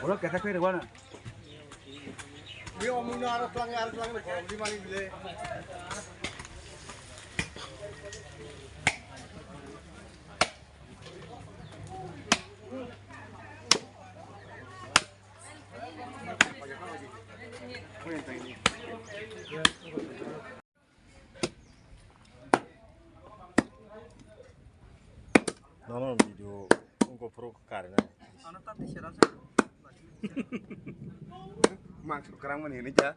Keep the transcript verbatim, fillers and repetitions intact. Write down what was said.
Oro keta khe rwna. Yo, mungno aro tlang, aro tlang, di mani bile. Nono video GoPro karena. Ano tati sera sa. Maksud kerang mana ini ja?